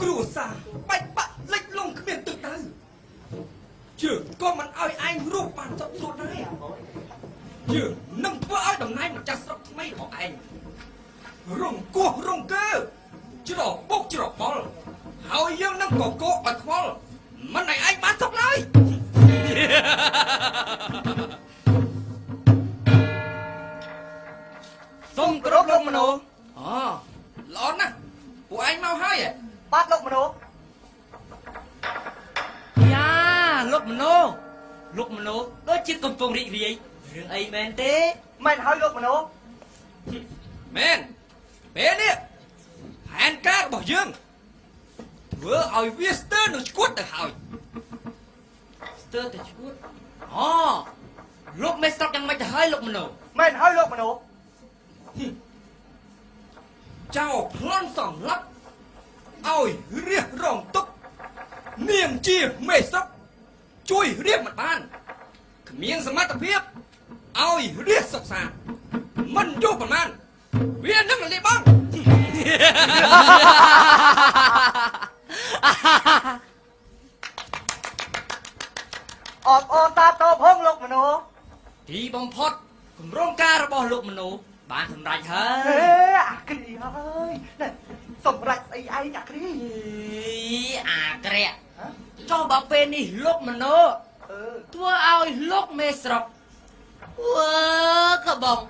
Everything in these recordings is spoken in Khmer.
គ្រួសារបែកបាក់លិចលង់គ្មានទឹកដៅយើងក៏មិនឲ្យឯងរស់បានសុខស្រួលដែរយើងនឹងធ្វើឲ្យតំណែងម្ចាស់ស្រុកថ្មីរបស់ឯងរងគោះរងកើច្របូកច្របល់ហើយយើងនឹងកកឲ្យខ្វល់មិនឲ្យឯងបានសុខឡើយ សូមគោរពលោកមនោ អូល្អណាស់ពួកឯងមកហើយហ៎ បាទលោកមនោ យ៉ាលោកមនោលោកមនោដូចជាកំពុងរីករាយរឿងអីមែនទេ មែនហើយលោកមនោ មែនពេលនេះផែនការរបស់យើងធ្វើឲ្យវាស្ទើរនឹងឈួតទៅហើយ ស្ទើរតែឈួតអូលោកមេស្រុកយ៉ាងម៉េចទៅហើយលោកមនោ មែនហើយលោកមនោ ចៅប្លន់សំឡាប់ឲ្យរះរងទុកនាមជាមេស្រុកជួយរៀបមិនបានគ្មានសមត្ថភាពឲ្យរះសុខសាន្តមិនយូរប្រមាណវានឹងរលាយបង អបអរសាទរផងលោកមនោ ទីបំផុតគម្រោងការរបស់លោកមនោបានសម្រេចហើ ហេ យ អាគ្រីហើយណែសម្រាប់ស្អីឯងអាគ្រី អីអាក្រាក់ចុះបើពេលនេះលោកមនោ អឺ ធ្វើឲ្យលោកមេស្រុកវើកបង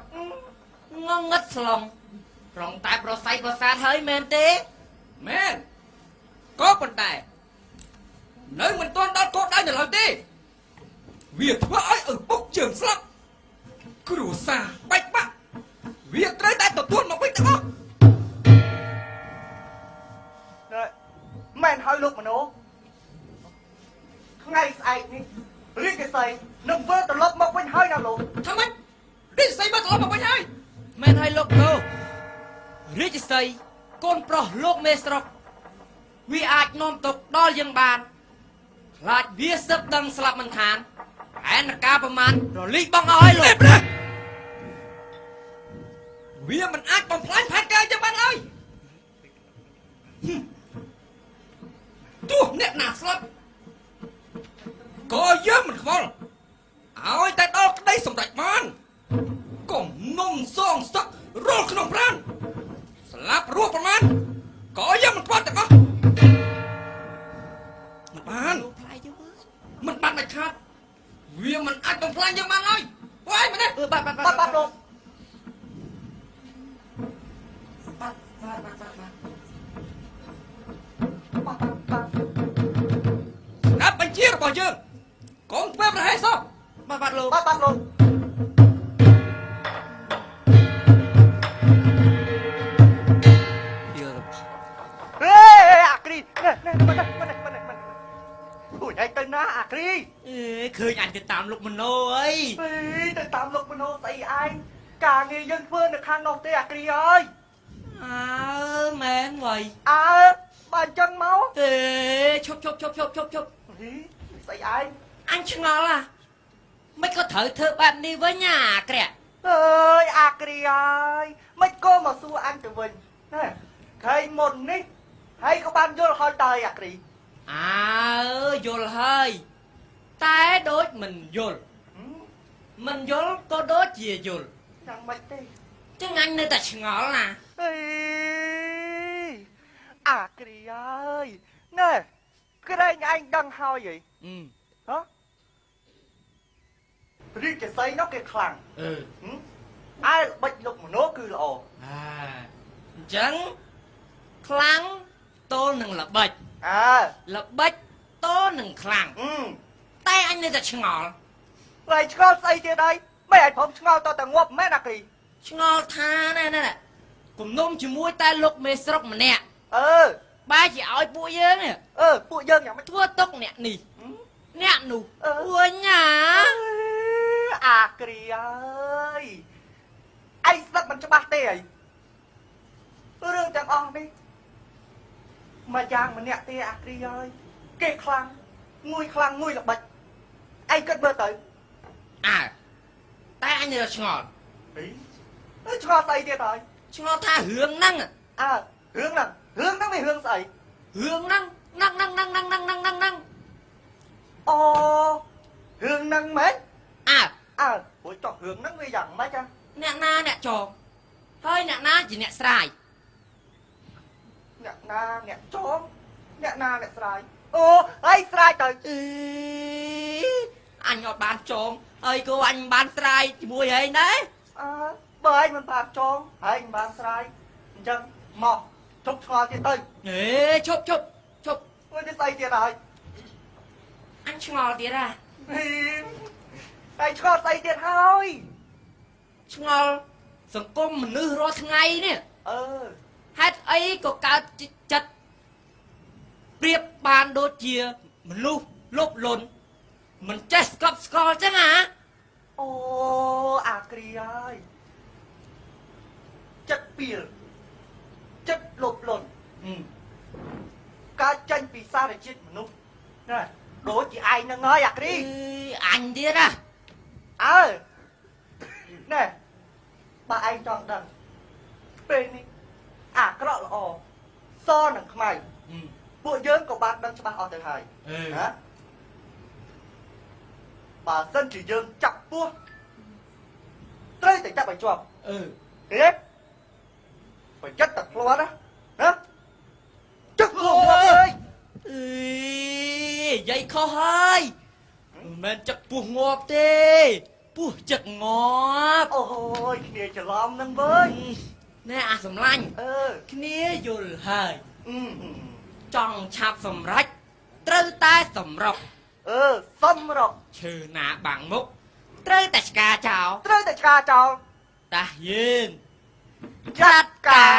ងងឹតស្លងរងតែប្រស័យប្រសាទហើយមែនទេ មែនក៏ប៉ុន្តែនៅមិនទាន់ដល់គោលដៅនៅឡើយទេវាធ្វើឲ្យឪពុកយើងស្លាប់គ្រួសារបែកបាក់វាត្រូវតែទទួលមកវិញទាំងអស់ ណែមែនហើយលោកមនោថ្ងៃស្អែកនេះរាជសីនឹងវិលត្រឡប់មកវិញហើយណាលោក ថាម៉េចរាជសីមកត្រឡប់មកវិញហើយ មែនហើយលោកមនោរាជសីកូនប្រុសលោកមេស្រុកវាអាចនាំទុកដល់យើងបានខ្លាចវាសឹកដឹងស្លាប់មិនខានផែនការប្រមាណរលីកបងអស់ហើយលោក ទេព្រះវាមិនអាចបំផ្លាញផែនការយើងបានឡើយហឹមទោះអ្នកណាស្លាប់ក៏យើងមិនខ្វល់ឲ្យតែដល់ក្តីសម្រេចបានកុំនំសងសឹករល់ក្នុងប្រានស្លាប់រស់ប្រមាណក៏យើងមិនខ្វល់ទាំងអស់មិនបាន លោកផ្លាយទៅមើល មិនបានដាច់ខាតវាមិនអាចបំផ្លាញយើងបានឡើយពួកឯងមែនទេ អឺបាទបាទ បាទបាទលោក បាទបាទបាទបាទបាទ បាទបាទបាទ ស្ដាប់បញ្ជារបស់យើងកុំធ្វើប្រហែសសោះ បាទបាទលោក បាទបាទលោក យល់ ហេអាគ្រីណែណែមិនមិនមិនមិនអូយឯងទៅណាអាគ្រី អេឃើញអញទៅតាមលោកមនោអី ហេទៅតាមលោកមនោស្អីឯងការងារយើងធ្វើនៅខាងនោះទេអាគ្រីអើយ អើមែនវៃ អើបើអញ្ចឹងមក ទេឈប់ឈប់ឈប់ឈប់ឈប់ឈប់ ហីស្អីឯង អញឆ្ងល់ហ่ะមិនក៏ត្រូវធ្វើបែបនេះវិញអាក្រាក់ អើយអាគ្រីអើយមិនក៏មកសួរអញទៅវិញណែខែមុននេះហើយក៏បានយល់ហើយតើអាគ្រី អើយល់ហើយតែដូចមិនយល់មិនយល់ក៏ដូចជាយល់ យ៉ាងម៉េចទេ ចឹងអញនៅតែឆ្ងល់ណា អេអាគ្រីអើយណែក្រែងឯងដឹងហើយហី អឺ ហ៎រាជសីនោះគេខ្លាំង អឺ ហឹមឯល្បិចលោកមនោគឺល្អ អាអញ្ចឹងខ្លាំងទល់នឹងល្បិច អើ ល្បិចទល់នឹងខ្លាំង ហឹម តែអញនៅតែឆ្ងល់ ហើយឆ្ងល់ស្អីទៀតហើយមិនឲ្យព្រមឆ្ងល់តតែងាប់មែនអាគ្រី ឆ្ងល់ថាណែណែណែគំនុំជាមួយតែលោកមេស្រុកម្នាក់ អឺ បែរជាឲ្យពួកយើងនេះ អឺពួកយើងយ៉ាងម៉េច ធ្វើទុកអ្នកនេះអ្នកនោះ អឺ វិញណា អាគ្រីអើយឯងស្ដាប់មិនច្បាស់ទេអីរឿងទាំងអស់នេះមួយយ៉ាងម្នាក់ទេអាគ្រីអើយគេខ្លាំងមួយខ្លាំងមួយល្បិចឯងគិតមើលទៅ អើតែអញនៅតែឆ្ងល់ ហីទៅឆ្ងល់ស្អីទៀតហើយ ឆ្ងល់ថារឿងហ្នឹង អើរឿងហ្នឹងរឿងហ្នឹងវារឿងស្អី រឿងហ្នឹងហ្នឹងហ្នឹងហ្នឹងហ្នឹងហ្នឹងហ្នឹងហ្នឹង អូរឿងហ្នឹងមែន អើ អើព្រោះចុះរឿងហ្នឹងវាយ៉ាងម៉េចហ៎ អ្នកណាអ្នកចងហើយអ្នកណាជាអ្នកស្រាយ អ្នកណាអ្នកចងអ្នកណាអ្នកស្រាយអូហើយស្រាយទៅ អេអញអត់បានចងហើយក៏អញមិនបានស្រាយជាមួយហែងដែរ អើបើឯងមិនបានចងហើយមិនបានស្រាយអញ្ចឹងមកជប់ឆ្ងល់ទៀតទៅ អេឈប់ឈប់ឈប់ ធ្វើនេះស្អីទៀតហើយ អញឆ្ងល់ទៀតហ่ะ តែឆ្ងល់ស្អីទៀតហើយ ឆ្ងល់សង្គមមនុស្សរាល់ថ្ងៃនេះ អឺ ហេតុអីក៏កើតចិត្តប្រៀបបានដូចជាមនុស្សលោភលន់មិនចេះស្កប់ស្កល់ចឹងហ่ะ អូអាគ្រីហើយចិត្តពីលចិត្តលោភលន់កើតចេញពីសារជាតិមនុស្សណាដូចជាឯងហ្នឹងហើយអាគ្រី អេអញទៀតណា អើណែបើឯងចង់ដឹងពេលនេះអាក្រក់ល្អសនិងខ្មៅពួកយើងក៏បានដឹងច្បាស់អស់ទៅហើយណាបើសិនជាយើងចាប់ពោះត្រូវតែចាប់ឲ្យជាប់ អឺ ទេបើចិត្តតែធ្លាត់ណាណាចឹកខ្លួនអើយ អេយាយខុសហើយមិនមែនចឹកពោះងាប់ទេពោះចឹកងាប់ អូយគ្នាច្រឡំហ្នឹងវើយ ណែអាសំឡាញ់ អឺ គ្នាយល់ហើយ អឺ ចង់ឆាប់សម្រេចត្រូវតែសម្រុក អឺសំរក ឈើណាបាំងមុខត្រូវតែឆ្កាចោល ត្រូវតែឆ្កាចោល តាយើង ចាត់ការ